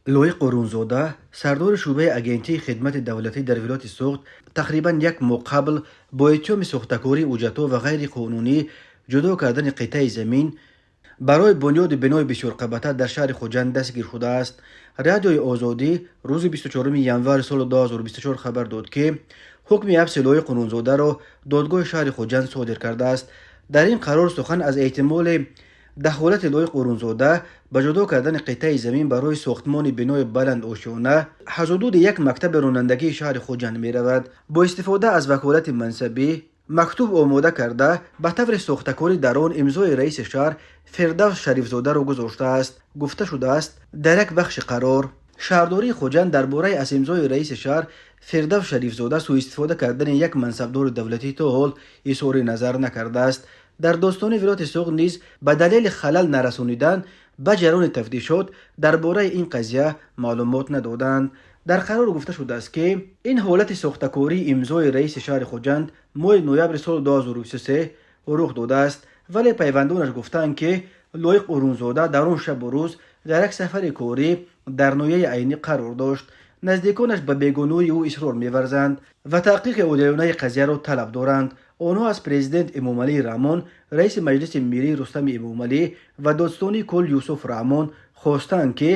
Лоиқ Орунзода, сардори шӯъбаи Агентии хидмати давлатӣ дар вилояти Суғд, тақрибан як моҳ қабл бо иттиҳоми сохтакории ҳуҷҷатҳо ва ғайриқонунӣ ҷудо кардани қитъаи замин барои бунёди бинои бисёрқабата дар шаҳри Хуҷанд дастгир шудааст. Радиои Озодӣ рӯзи 24 январи соли 2024 хабар дод, ки ҳукми ҳабси Лоиқ Орунзодаро додгоҳи шаҳри Хуҷанд содир кардааст. Дар ин қарор сухан аз эҳтимоли дахолати Лоиқ Орунзода ба ҷудо кардани қитъаи замин барои сохтмони бинои баландошёна ҳудуди як мактаби ронандагии шаҳри Хуҷанд меравад. Бо истифода аз ваколати мансабӣ мактуб омода карда, ба таври сохтакорӣ дар он имзои раиси шаҳр Фирдавс Шарифзодаро гузоштааст, гуфта шудааст дар як бахши қарор. Шаҳрдории Хуҷанд дар бораи аз имзои раиси шаҳр Фирдавс Шарифзода сӯистифода кардани як мансабдори давлатӣ то ҳол изҳори назар накардааст. Дар додситонии вилояти Суғд низ ба далели халал нарасонидан ба ҷараёни тафтишот дар бораи ин қазия маълумот надоданд. Дар қарор гуфта шудааст, ки ин ҳолати сохтакории имзои раиси шаҳри Хуҷанд моҳи ноябри соли 2023 рух додааст, вале пайвандонаш гуфтаанд, ки Лоиқ Орунзода дар он шабу рӯз дар як сафари корӣ дар ноҳияи Айнӣ қарор дошт. Наздиконаш ба бегуноҳии ӯ исрор меварзанд ва таҳқиқи одилонаи қазияро талаб доранд. Онҳо аз президент Эмомалӣ Раҳмон, раиси Маҷлиси Миллӣ Рустами Эмомалӣ ва додситони кулл Юсуф Раҳмон хостаанд, ки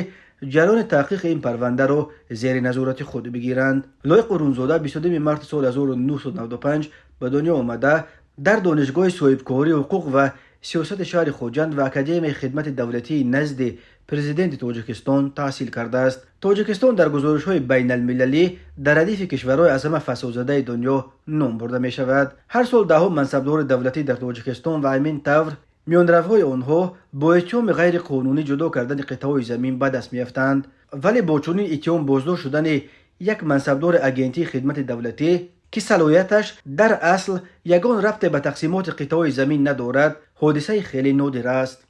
ҷараёни таҳқиқи ин парвандаро зери назорати худ бигиранд. Лоиқ Орунзода 22 марти соли 1995 ба дунё омада, дар Донишгоҳи соҳибкорӣ, ҳуқуқ ва сиёсати шаҳри Хуҷанд ва Академияи хидмати давлатии назди президенти Тоҷикистон таҳсил кардааст. Тоҷикистон дар гузоришҳои байналмилалӣ дар радифи кишварҳои аз ҳама фасодзадаи дунё ном бурда мешавад. Ҳар сол даҳҳо мансабдори давлатӣ дар Тоҷикистон ва ҳамин тавр миёнравҳои онҳо бо иттиҳоми ғайриқонунӣ ҷудо кардани қитъаҳои замин ба даст меафтанд, вале бо чунин иттиҳом боздошт шудани як мансабдори Агентии хидмати давлатӣ, ки салоҳияташ дар асл ягон рабте ба тақсимоти қитъаҳои замин надорад, ҳодисаи хеле нодир аст.